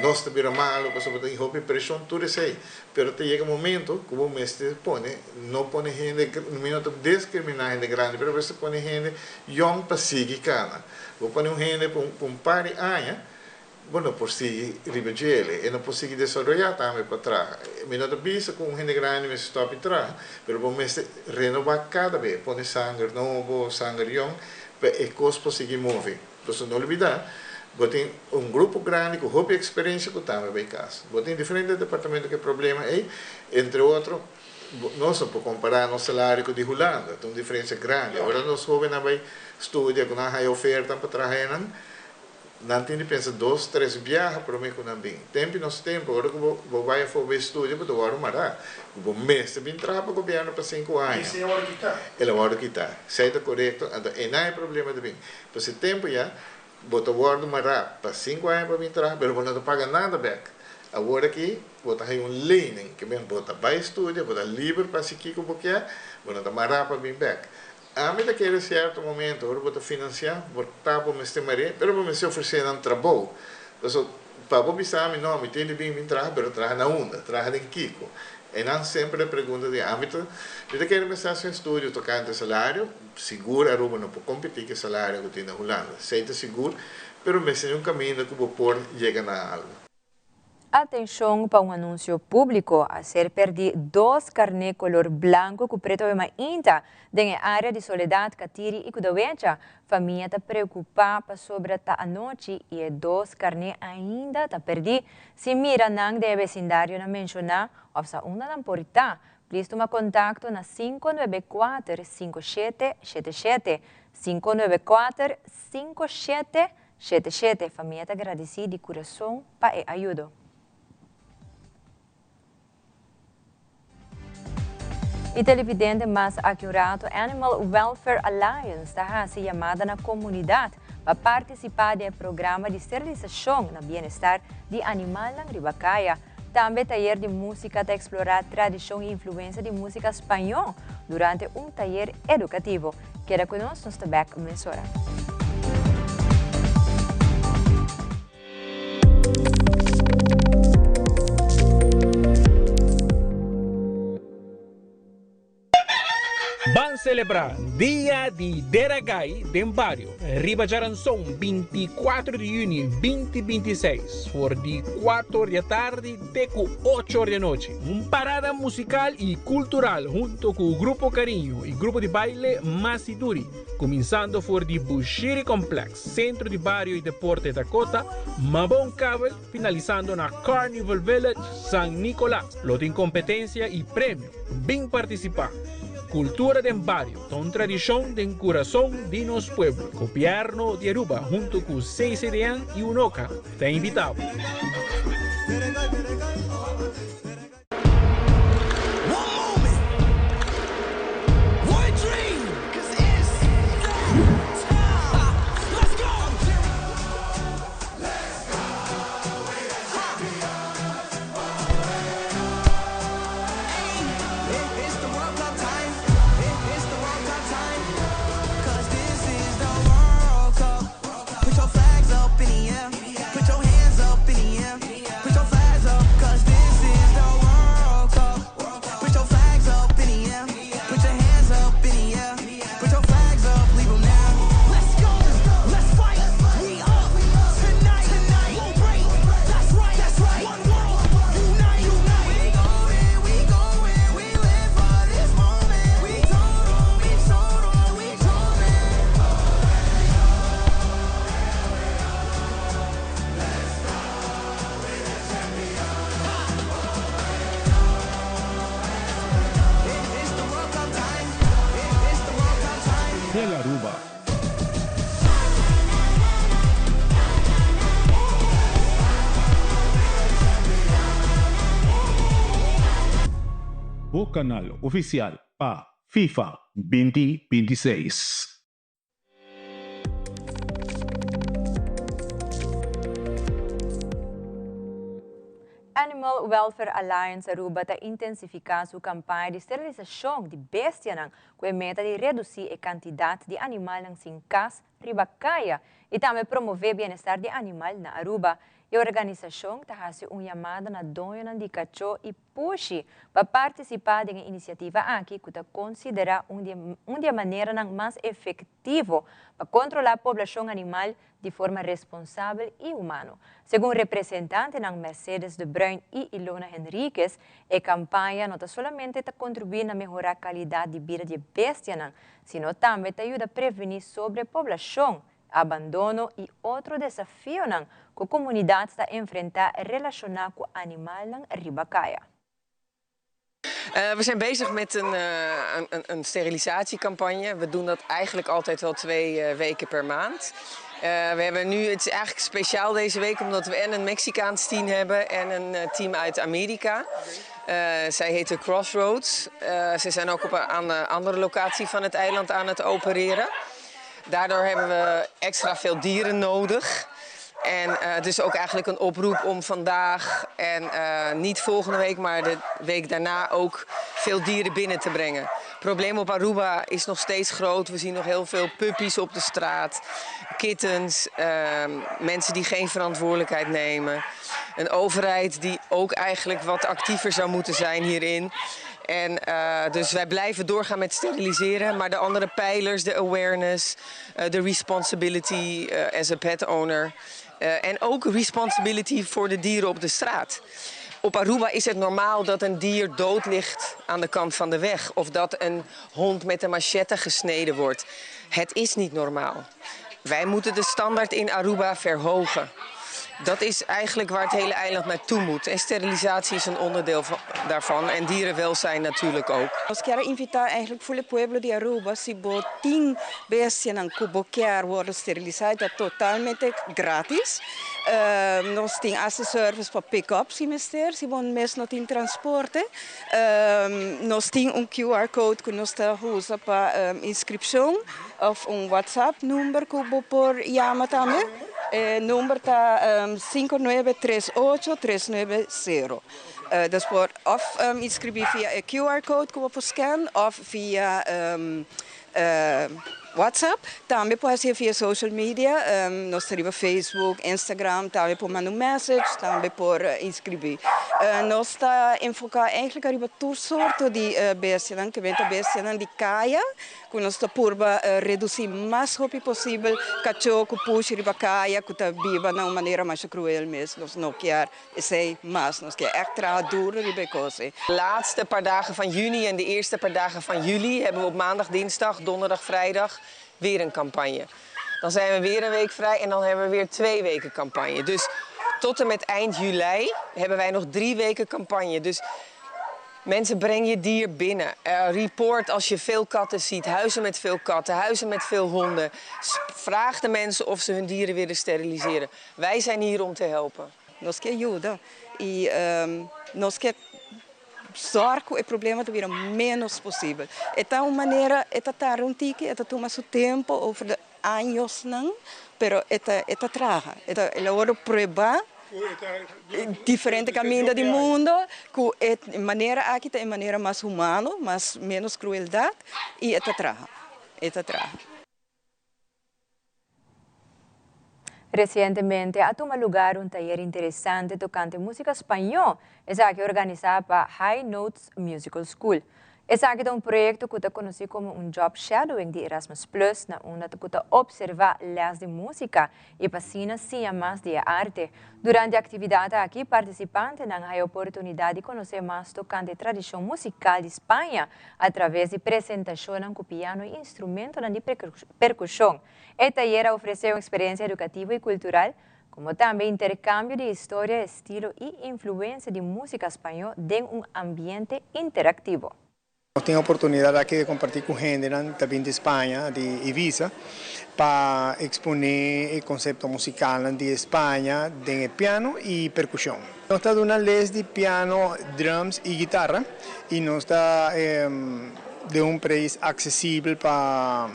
Nos ta bira malo pasobra tin hopi presion, tur esei. Pero ta yega momento ku bo mester pone, no pone hende, mi no ta discrimina hende grandi, pero mester pone hende yong pa sigui kana. Bo pone un hende pa un par di aña. Bo no por sigui riba djele. E no por sigui desaroyá tambe pa traha. Mi no ta bisa ku un hende grandi mester stòp di traha, pero bo mester renobá kada be, pone sanger nobo, sanger yòn, pa e kos por sigui move. Pasobra no olbidá, bo tin un grupo grandi ku hopi eksperensia ku tambe bai kas. Bo tin diferente departamento ku e problema ei, entre otro, nos no por kompará nos salario ku di Hulanda, ta un diferensia grandi. Ora nos hóbennan bai studia ku nan haya oferta pa traha einan, Nan tin di pensa dos, tres biaha promé ku nan bin. Tempu nos tempu, ora ku bo bo bai afó bai studia, bo ta wòrdu mará. Ku bo mester bin traha pa gobièrnu pa sinku aña. Esei a wòrdu kitá. El a wòrdu kitá. Esei ta korekto, anto einan e problema ta bin. Pasobra e tempu ya, bo ta wòrdu mará pa sinku aña pa bin traha, pero bo no ta paga nada bèk. Awor aki, bo ta haña un lening, ke men bo ta bai studia, bo ta liber pa hasi kiko bo kier, bo no ta mará pa bin bèk. Ami ta kere sierto momento ora bo ta financia bo ta bo mester mare pero bo mester ofrece nan trabou paso pa bo bisa ami no mi tin di bin bin traha pero traha na unda traha den kiko e nan semper e pregunta di ami ta mi ta kere mester haci un estudio tocante salario sigur Aruba no por competi cu e salario cu tin na Hulanda esey ta sigur pero mester di un caminda cu bo por yega na algo. Atencion pa un anuncio publico, a ser perdi dos carne color blanco cu preto awe mainta den e area di Soledad, Catiri y Kudawecha. Famia ta preocupa pasobra ta anochi y e dos carne ainda ta perdi. Si mira nan den e vecindarionan menciona of sa unda nan por ta, please tuma contacto na 594 5777, 594 57 77, Famia ta gradisí di kurason pa e ayudo. I televidente mas aki un rato Animal Welfare Alliance ta hasi yamada na komunidat pa partisipá den e programa di sterilisashon na bienestar di animalnan riba kaya. Tambe tayer di músika ta eksplorá tradishon i influensia di músika spañó durante un tayer edukativo. Keda ku nos, nos ta bèk mesora. Ban selebrá Dia di Deragai den bario riba djaranson 24 di yüni 2026 for di kuater or di atardi te ku ocho or di anochi. Un parada musikal i kultural hunto ku Grupo Cariño i grupo di baile Masiduri, kuminsando for di Bushiri Complex, Sentro di Bario i Deporte Dakota, Mabon Kabel, Finalisando na Carnival Village San Nicolas lo tin competencia y premio. Bin participa! Cultura den Bario ta un tradicion den curason di nos pueblo. Gobierno di Aruba hunto cu CCDN y UNOCA ta invita bo. Tele Aruba. Bo canal oficial pa FIFA 2026. Animal Welfare Alliance Aruba ta intensifica su campaña di sterilisacion di bestianan cu e meta di reduci e cantidad di animalnan sin cas riba caya. y tambe promove bienestar di animal na Aruba. E organisacion ta haci un yamada na doñonan di cacho y pushi pa participa den e iniciativa aki cu ta considera un di un di e maneranan mas efectivo pa controla poblacion animal di forma responsabel y humano. Segun representantenan Mercedes de Bruin y Ilona Henriquez, e campaña no ta solamente ta contribui na mehora calidad di bida di e bestianan, sino tambe ta yuda preveni sobrepoblacion, abandono y otro desafionan cu comunidad ta enfrenta relaciona cu animalnan riba caya. We zijn bezig met een, een, een sterilisatiecampagne. We doen dat eigenlijk altijd wel twee weken per maand. We hebben nu, het is eigenlijk speciaal deze week omdat we en een Mexicaans team hebben en een team uit Amerika. Zij heten Crossroads. Ze zijn ook op een aan een andere locatie van het eiland aan het opereren. Daardoor hebben we extra veel dieren nodig. En het is ook eigenlijk een oproep om vandaag en niet volgende week, maar de week daarna ook veel dieren binnen te brengen. Het probleem op Aruba is nog steeds groot. We zien nog heel veel puppies op de straat, kittens, mensen die geen verantwoordelijkheid nemen. Een overheid die ook eigenlijk wat actiever zou moeten zijn hierin. En dus wij blijven doorgaan met steriliseren, maar de andere pijlers, de awareness, de responsibility as a pet owner. En ook responsibility voor de dieren op de straat. Op Aruba is het normaal dat een dier dood ligt aan de kant van de weg. Of dat een hond met een machete gesneden wordt. Het is niet normaal. Wij moeten de standaard in Aruba verhogen. Dat is eigenlijk waar het hele eiland naartoe moet. En sterilisatie is een onderdeel daarvan. En dierenwelzijn natuurlijk ook. Nos kier invita eigenlijk full pueblo di Aruba si bo tin bestianan cu bo kier wordo sterilisa ta totalmente gratis. Nos tin hasta service pa pick up si mester, si bo mes no tin transporte. Nos tin un QR code cu nos ta usa pa inscripcion of un WhatsApp number cu bo por yama tambe. E number ta 5938 390. Dus por of inscribi via e QR code cu bo por scan of via WhatsApp. Tambe por haci via social media. Nos ta riba Facebook, Instagram, tambe por manda un message, tambe por inscribi. Nos ta enfoca eigenlijk ariba tur sorto di bestianan, cu ta bestianan di caya, cu nos ta purba reduci mas hopi posibel cacho cu pushi riba caya, cu ta biba na un manera mas cruel mes. Nos no kier esey mas, nos kier echt traha duro riba e cos. De laatste paar dagen van juni en de eerste paar dagen van juli hebben we op maandag, dinsdag, donderdag, vrijdag weer een campagne. Dan zijn we weer een week vrij en dan hebben we weer 2 weken campagne. Dus tot en met eind juli hebben wij nog 3 weken campagne. Dus mensen, breng je dier binnen. Report als je veel katten ziet, huizen met veel katten, huizen met veel honden. Vraag de mensen of ze hun dieren willen steriliseren. Wij zijn hier om te helpen. Nos kier yuda y nos kier zorg cu e problema ta bira menos posibel. E ta un manera, e ta tarda un tiki, e ta tuma su tempo over de añanan, pero e ta traha. E ta awor prueba diferente caminda di mundo, cu e manera aki ta e manera mas humano, mas menos crueldad y e ta traha. E ta traha. Recientemente a tuma luga un tayer interesante tocante musica spaño, esaki organisa pa High Notes Musical School. Esaki ta un proyecto cu ta conoci como un job shadowing di Erasmus Plus, na unda cu ta observa les di musica y pa asina siña mas di arte. Durante e actividad aki, participantenan a haya oportunidad di conoce mas tocante tradicion musical di Spaña atraves di presentacion cu piano y instrumento di percusion. E tayer a ofrece un experiencia educativo y cultural, como tambe intercambio di historia, estilo y influencia di musica spaño den un ambiente interactivo. Nos tin e oportunidad aki di comparti cu hende tambe di Spaña, di Ibiza, pa expone e concepto musical di Spaña, di piano y percusion. Nos ta dunando les di piano, drums y guitarra y nos ta di un prijs accesibel pa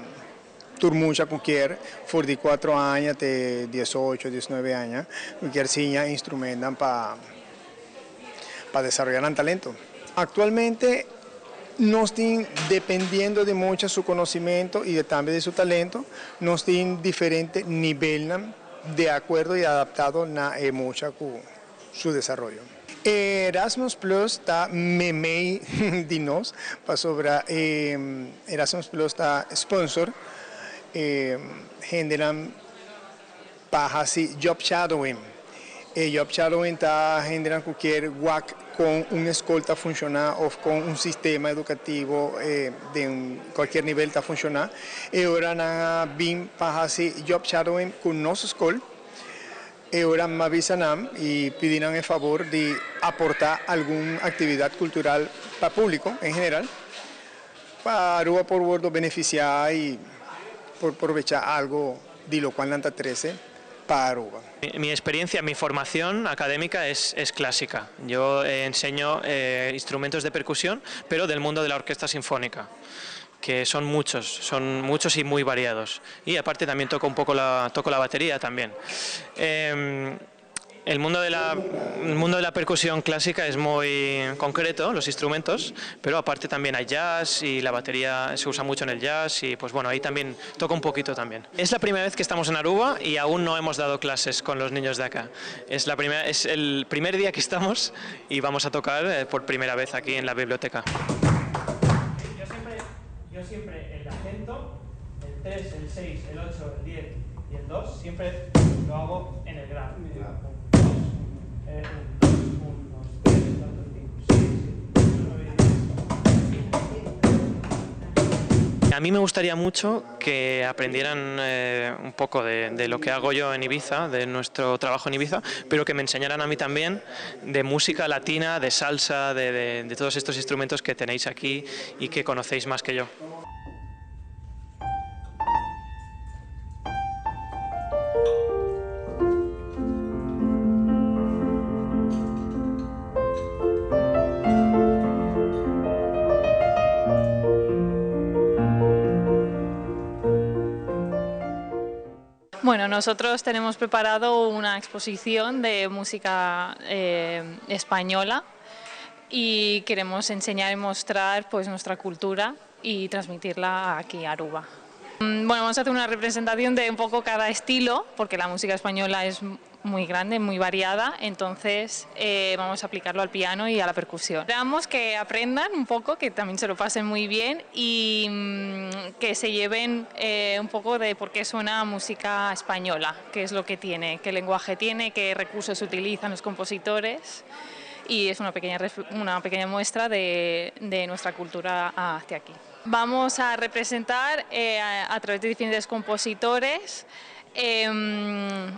tur mucha cu kier, for di 4 aña te 18, 19 aña, cu kier siña instrumento pa desaroya nan talento. Actualmente, Nos tin, dependiendo di mucha su conocimento y tambe di su talento, nos tin diferente nivelnan di acuerdo y adaptado na e mucha cu su desaroyo. Erasmus Plus ta memey di nos pasobra Erasmus Plus ta sponsor e hendenan pa hasi job shadowing. E job shadowing ta hendenan ku kier wak kon un skol ta funshoná òf kon un sistema edukativo den kualkier nivel ta funshoná. E ora nan a bin pa hasi job shadowing ku nos skol, e ora mi a bisa nan i pidi nan e fabor di aportá algun aktividat kultural pa públiko en general pa Aruba por wordo benefisiá i por probechá algo di locual nan ta trece pa Aruba. Mi experiencia, mi formación académica es, es clásica. Yo eh, enseño eh, instrumentos de percusión, pero del mundo de la orquesta sinfónica que son muchos, son muchos y muy variados. Y aparte también toco un poco la, toco la batería también. Eh, El mundo, de la, el mundo de la percusión clásica es muy concreto, los instrumentos, pero aparte también hay jazz y la batería se usa mucho en el jazz y pues bueno, ahí también toco un poquito también. Es la primera vez que estamos en Aruba y aún no hemos dado clases con los niños de acá. Es, la primera, es el primer día que estamos y vamos a tocar eh, por primera vez aquí en la biblioteca. Yo siempre, yo siempre el acento, el 3, el 6, el 8, el 10 y el 2, siempre lo hago en el grave. A mí me gustaría mucho que aprendieran eh, un poco de, lo que hago yo en Ibiza, de nuestro trabajo en Ibiza, pero que me enseñaran a mí también de música latina, de salsa, de, de todos estos instrumentos que tenéis aquí y que conocéis más que yo. Bueno, nosotros tenemos preparado una exposición de música eh, española y queremos enseñar y mostrar pues, nuestra cultura y transmitirla aquí a Aruba. Mm, bueno, vamos a hacer una representación de un poco cada estilo, porque la música española es muy grande, muy variada, entonces eh, vamos a aplicarlo al piano y a la percusión. Esperamos que aprendan un poco, que también se lo pasen muy bien y mm, que se lleven eh, un poco de por qué suena música española, qué es lo que tiene, qué lenguaje tiene, qué recursos utilizan los compositores y es una pequeña, una pequeña muestra de, de nuestra cultura hacia aquí. Vamos a representar eh, a, través de diferentes compositores em,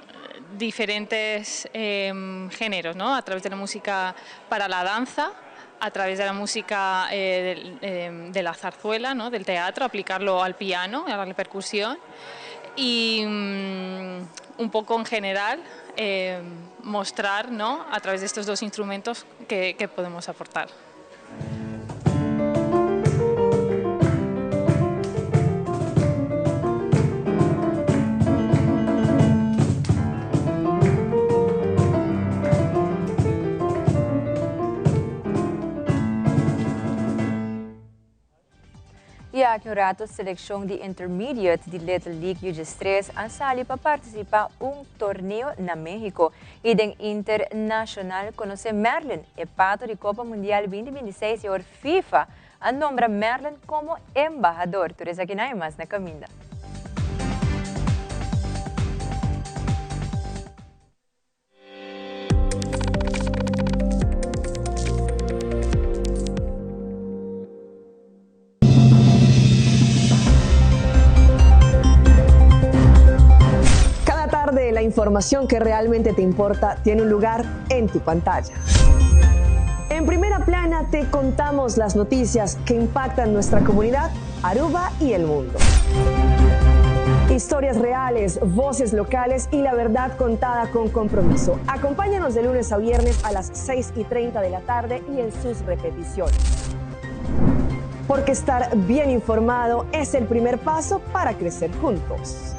diferentes em, géneros, ¿no? a través de la música para la danza, a través de la música eh, em, de, la zarzuela, ¿no? del teatro, aplicarlo al piano, a la percusión y mm, un poco en general mostrar ¿no? a través de estos dos instrumentos que podemos aportar. Y aki un rato seleccion di Intermediate di Little League U13 a sali pa participa un torneo na Mexico. Y den internacional conoce Merlin, e pato di Copa Mundial 2026 y awor FIFA a nombra Merlin como embahador. Tur esakinan y mas na caminda. Cada tarde la información que realmente te importa tiene un lugar en tu pantalla. En primera plana te contamos las noticias que impactan nuestra comunidad, Aruba y el mundo. Historias reales, voces locales y la verdad contada con compromiso. Acompáñanos de lunes a viernes a las 6 y 30 de la tarde y en sus repeticiones. Porque estar bien informado es el primer paso para crecer juntos.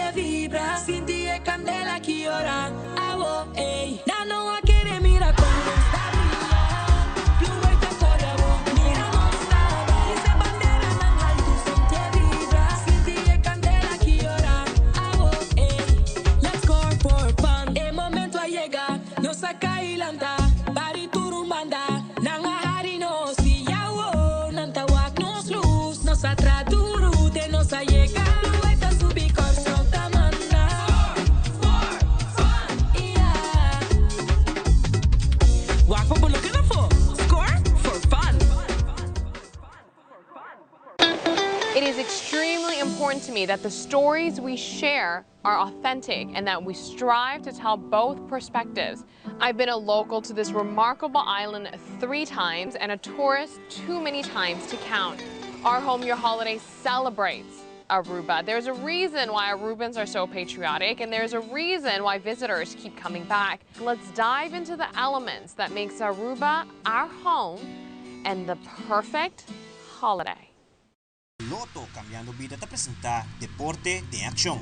Sintié vibra, sinti e kandela ki ora awo, ey. Nan no a kere mira kon nos ta bria. Blue Wave ta kore awo, mira nos ta bai. Hisa banderanan haltu, sintié vibra, sinti e kandela ki ora awo, ey. Let's score for fun, e momento a yega, nos a kai lanta, bari tur un banda. Nan a hari nos y awo nan ta wak nos luz. Nos a tra duru te nos a yega. Blue ta subi Kòrsou ta manda. Score for fun, yeah. Wak pa bo no keda afó. Score for fun. It is extremely important to me that the stories we share are authentic and that we strive to tell both perspectives. I've been a local to this remarkable island three times and a tourist too many times to count. Our Home Your Holiday celebrates Aruba. There's a reason why Arubans are so patriotic and there's a reason why visitors keep coming back. Let's dive into the elements that makes Aruba our home and the perfect holiday. Lotto Cambiando Bida ta presenta Deporte den Accion.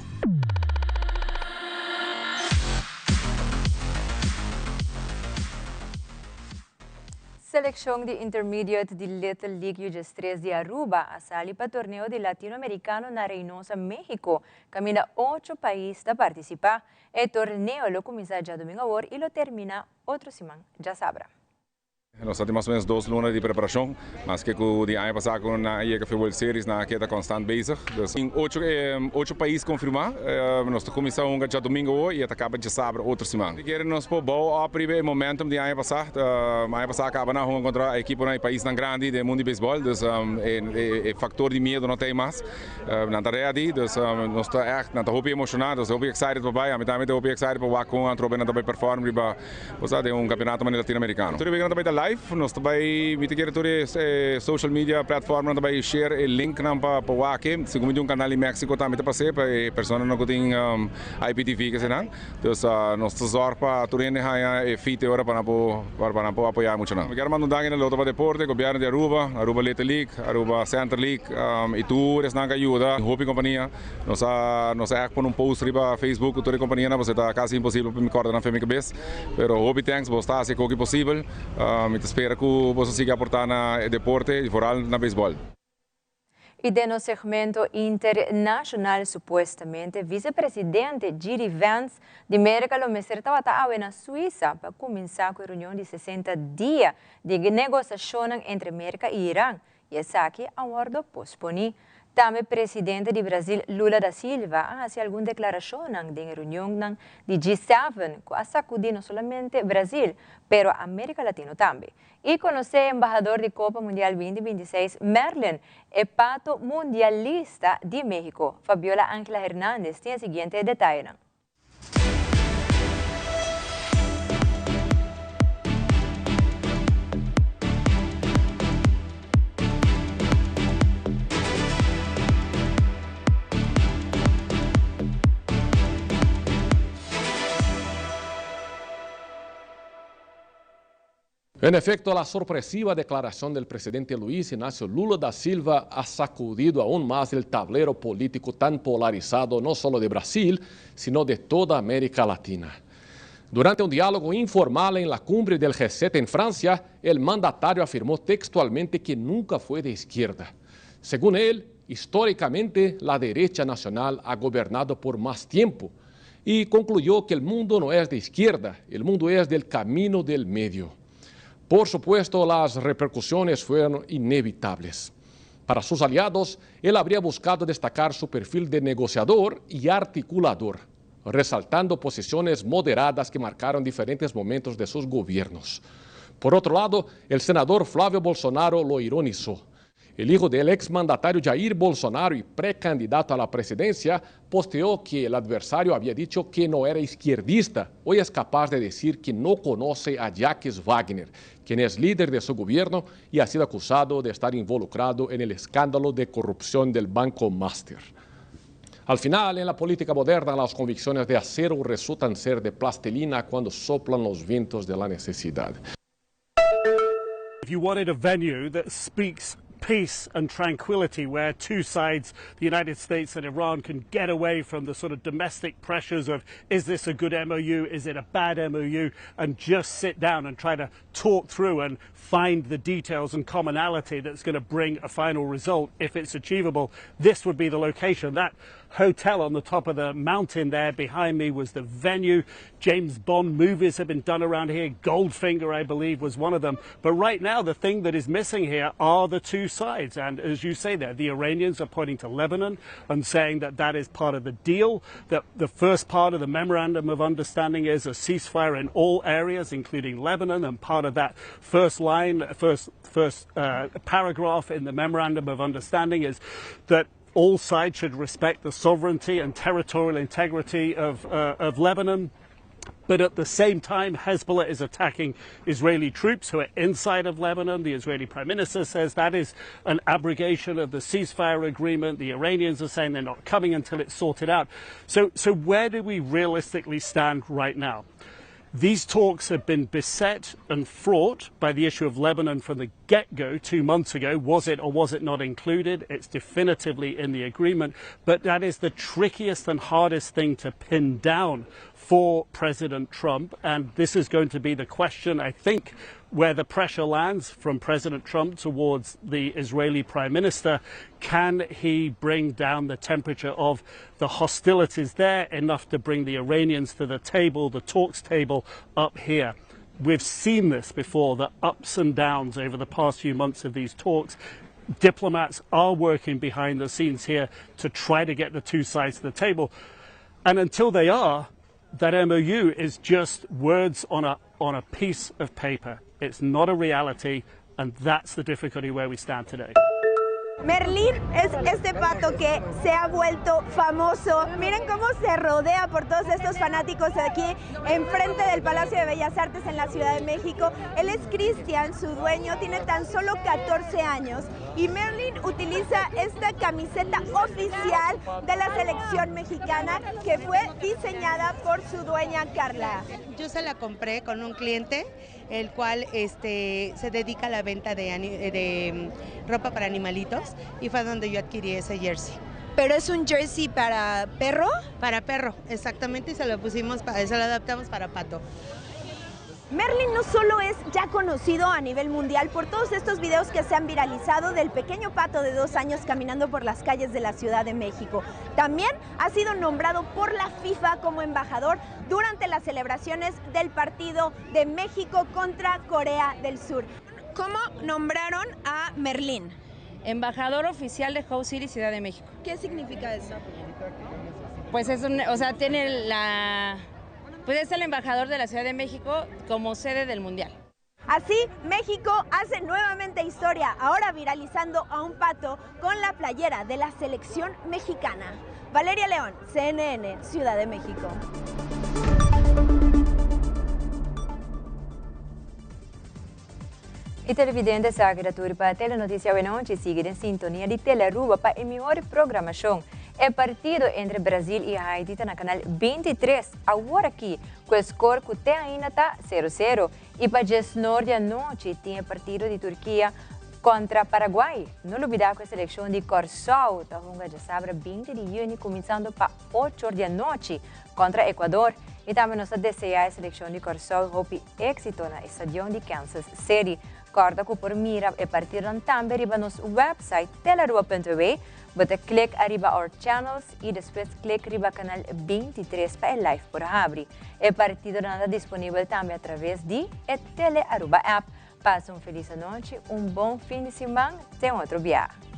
Seleccion di Intermediate di Little League U13 di Aruba a sali pa torneo di Latino Americano na Reynosa, Mexico, caminda ocho pais ta participa. E torneo lo cuminsa djadomingo awor y lo termina otro siman djasabra. Nos ta tin mas o menos dos luna di preparacion, maske cu di aña pasa cu nan a yega fe World Series nan a keda constant bezig. Dus tin ocho ocho pais confirma, nos ta cuminsa hunga djadomingo awo y e ta caba djasabra otro siman. Si kere nos por bou op riba e momentum di aña pasa, aña pasa a caba nan hunga contra ekiponan y paisnan grandi den mundo di baseball, dus e factor di miedo no ta ey mas. Nan ta ready, dus nos ta echt, nan ta hopi emociona, nos ta hopi excited pa bay, ami tambe ta hopi excited pa wak con atrobe nan ta bay perform riba. Bo sa den un campeonato manera Latinoamericano. Tur e weeknan ta bay ta live, nos ta bay, mi ta kere tur e social media platformnan ta bay share e linknan pa pa wak e. Segun mi tin un canal di Mexico tambe ta pas'e pa e personanan cu tin IPTV kese nan. Dus nos ta zorg pa tur hende haya e feed e ora pa nan por pa nan por apoya e muchanan. Mi kier manda un danki na Lotto pa Deporte, Gobierno di Aruba, Aruba Little League, Aruba Center League y tur esnan cu a yuda, hopi compania. Nos a nos a ègt pone un post riba Facebook ku tur e kompanianan pasobra ta kasi imposibel pa mi kòrda nan fen mi kabes. Pero hopi thanks, boso ta hasi e koki posibel. Mi ta spera ku boso sigui aportá na e deporte i vooral na beisbòl. I den nos segmento internashonal supuestamente visepresidente JD Vance di Merka lo mester tabata awe na Suisa pa kuminsá ku e reunion di 60 dia di negosashonnan entre Merka i Iran I esaki a wordo posponi. Tambe presidente di Brasil Lula da Silva a haci algun declaracionnan den e reunionnan di G7 cu a sacudi no solamente Brasil, pero America Latino tambe. Y conoce e embahador di Copa Mundial 2026 Merlin, e pato mundialista di Mexico. Fabiola Angela Hernandez tin e siguiente detayenan. En efecto, la sorpresiva declaración del presidente Luis Ignacio Lula da Silva ha sacudido aún más el tablero político tan polarizado no solo de Brasil, sino de toda América Latina. Durante un diálogo informal en la cumbre del G7 en Francia, el mandatario afirmó textualmente que nunca fue de izquierda. Según él, históricamente la derecha nacional ha gobernado por más tiempo y concluyó que el mundo no es de izquierda, el mundo es del camino del medio. Por supuesto, las repercusiones fueron inevitables. Para sus aliados, él habría buscado destacar su perfil de negociador y articulador, resaltando posiciones moderadas que marcaron diferentes momentos de sus gobiernos. Por otro lado, el senador Flavio Bolsonaro lo ironizó. El hijo del exmandatario Jair Bolsonaro y precandidato a la presidencia posteó que el adversario había dicho que no era izquierdista. Hoy es capaz de decir que no conoce a Jacques Wagner, quien es líder de su gobierno y ha sido acusado de estar involucrado en el escándalo de corrupción del Banco Master. Al final, en la política moderna, las convicciones de acero resultan ser de plastilina cuando soplan los vientos de la necesidad. If you wanted a venue that speaks peace and tranquility where two sides, the United States and Iran, can get away from the sort of domestic pressures of is this a good MOU, is it a bad MOU, and just sit down and try to talk through and find the details and commonality that's going to bring a final result if it's achievable. This would be the location. That hotel on the top of the mountain there behind me was the venue. James Bond movies have been done around here. Goldfinger, I believe, was one of them. But right now, the thing that is missing here are the two sides. And as you say there, the Iranians are pointing to Lebanon and saying that that is part of the deal, that the first part of the memorandum of understanding is a ceasefire in all areas, including Lebanon. And part of that first line, first, first paragraph in the memorandum of understanding is that all sides should respect the sovereignty and territorial integrity of, of Lebanon. But at the same time, Hezbollah is attacking Israeli troops who are inside of Lebanon. The Israeli prime minister says that is an abrogation of the ceasefire agreement. The Iranians are saying they're not coming until it's sorted out. So, so where do we realistically stand right now? These talks have been beset and fraught by the issue of Lebanon from the get go 2 months ago. Was it or was it not included? It's definitively in the agreement. But that is the trickiest and hardest thing to pin down for President Trump. And this is going to be the question, I think, where the pressure lands from President Trump towards the Israeli prime minister. Can he bring down the temperature of the hostilities there enough to bring the Iranians to the table, the talks table up here? We've seen this before, the ups and downs over the past few months of these talks. Diplomats are working behind the scenes here to try to get the two sides to the table. And until they are, that MOU is just words on a, on a piece of paper. It's not a reality, and that's the difficulty where we stand today. Merlín es este pato que se ha vuelto famoso. Miren cómo se rodea por todos estos fanáticos aquí enfrente del Palacio de Bellas Artes en la Ciudad de México. Él es Cristian, su dueño, tiene tan solo 14 años y Merlin utiliza esta camiseta oficial de la selección mexicana que fue diseñada por su dueña Carla. Yo se la compré con un cliente, el cual este, se dedica a la venta de, de ropa para animalitos y fue donde yo adquirí ese jersey. ¿Pero es un jersey para perro? Para perro, exactamente, y se lo pusimos, se lo adaptamos para pato. Merlin no solo es ya conocido a nivel mundial por todos estos videos que se han viralizado del pequeño pato de 2 años caminando por las calles de la Ciudad de México. También ha sido nombrado por la FIFA como embajador durante las celebraciones del partido de México contra Corea del Sur. ¿Cómo nombraron a Merlín? Embajador oficial de House City, Ciudad de México. ¿Qué significa eso? Pues es un, o sea, tiene la, pues es el embajador de la Ciudad de México como sede del Mundial. Así, México hace nuevamente historia, ahora viralizando a un pato con la playera de la selección mexicana. Valeria León, CNN, Ciudad de México. E televidente sa cu tur pa Telenoticia awenochi. Sigui den sintonia di Telearuba pa e mihor programacion. E partido entre Brasil y Haiti ta na canal 23, awor aki, cu e score cu te ainda ta 0-0. Y pa 10 di anochi tin e partido di Turkia contra Paraguay. No lubida cu e seleccion di Corsou ta hunga diasabra 20 di juni cuminsando pa 8 or di anochi contra Ecuador. Y tambe nos ta desea e seleccion di Corsou hopi exito na stadion di Kansas City. Corda cu por mira e partidonan tambe riba nos website telearuba.aw. Bo ta click ariba Our Channels y despues click riba canal 23 pa e live por habri. E partidonan ta disponibel tambe a traves di e Telearuba app. Pasa un feliz anochi, un bon fin di siman, te un otro biaha.